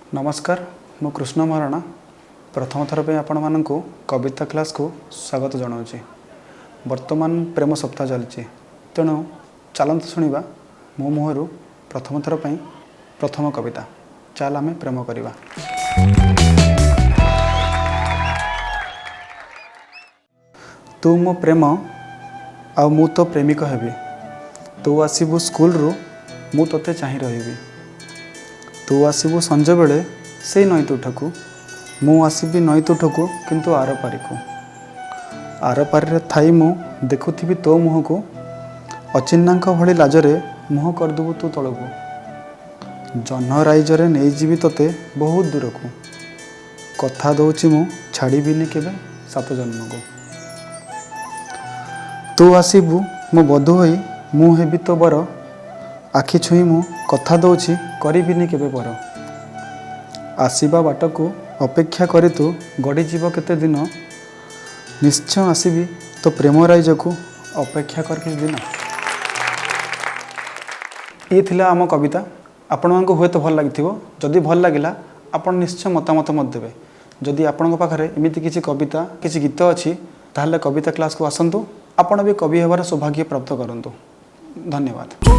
ନମସ୍କାର, ମୁଁ କୃଷ୍ଣ ମହାରଣା ପ୍ରଥମ ଥର ପାଇଁ ଆପଣମାନଙ୍କୁ କବିତା କ୍ଲାସ୍କୁ ସ୍ୱାଗତ ଜଣାଉଛି। ବର୍ତ୍ତମାନ ପ୍ରେମ ସପ୍ତାହ ଚାଲିଛି, ତେଣୁ ଚାଲନ୍ତୁ ଶୁଣିବା ମୋ ମୁହଁରୁ ପ୍ରଥମ ଥର ପାଇଁ ପ୍ରଥମ କବିତା, ଚାଲ ଆମେ ପ୍ରେମ କରିବା। ତୁ ମୋ ପ୍ରେମ ଆଉ ମୁଁ ତୋ ପ୍ରେମିକ ହେବି। ତୁ ଆସିବୁ ସ୍କୁଲରୁ, ମୁଁ ତୋତେ ଚାହିଁ ରହିବି। ତୁ ଆସିବୁ ସଞ୍ଜବେଳେ ସେଇ ନଈ ତୁଠକୁ, ମୁଁ ଆସିବି ନଈ ତୁଠକୁ କିନ୍ତୁ ଆରପାରିକୁ। ଆରପାରିରେ ଥାଇ ମୁଁ ଦେଖୁଥିବି ତୋ ମୁହଁକୁ, ଅଚିହ୍ନାଙ୍କ ଭଳି ଲାଜରେ ମୁହଁ କରିଦେବୁ ତୁ ତଳକୁ। ଜହ୍ନ ରାଇଜରେ ନେଇଯିବି ତୋତେ ବହୁତ ଦୂରକୁ, କଥା ଦେଉଛି ମୁଁ ଛାଡ଼ିବିନି କେବେ ସାତ ଜନ୍ମକୁ। ତୁ ଆସିବୁ ମୋ ବଧୂ ହୋଇ, ମୁଁ ହେବି ତୋ ବର। ଆଖି ଛୁଇଁ ମୁଁ କଥା ଦେଉଛି କରିବିନି କେବେ ପର। ଆସିବା ବାଟକୁ ଅପେକ୍ଷା କରି ତୁ ଗଡ଼ିଯିବ କେତେ ଦିନ, ନିଶ୍ଚୟ ଆସିବି ତୋ ପ୍ରେମ ରାଇଜକୁ, ଅପେକ୍ଷା କର କିଛି ଦିନ। ଇଏ ଥିଲା ଆମ କବିତା। ଆପଣମାନଙ୍କୁ ହୁଏତ ଭଲ ଲାଗିଥିବ। ଯଦି ଭଲ ଲାଗିଲା ଆପଣ ନିଶ୍ଚୟ ମତାମତ ମତ ଦେବେ। ଯଦି ଆପଣଙ୍କ ପାଖରେ ଏମିତି କିଛି କବିତା, କିଛି ଗୀତ ଅଛି, ତାହେଲେ କବିତା କ୍ଲାସ୍କୁ ଆସନ୍ତୁ, ଆପଣ ବି କବି ହେବାର ସୌଭାଗ୍ୟ ପ୍ରାପ୍ତ କରନ୍ତୁ। ଧନ୍ୟବାଦ।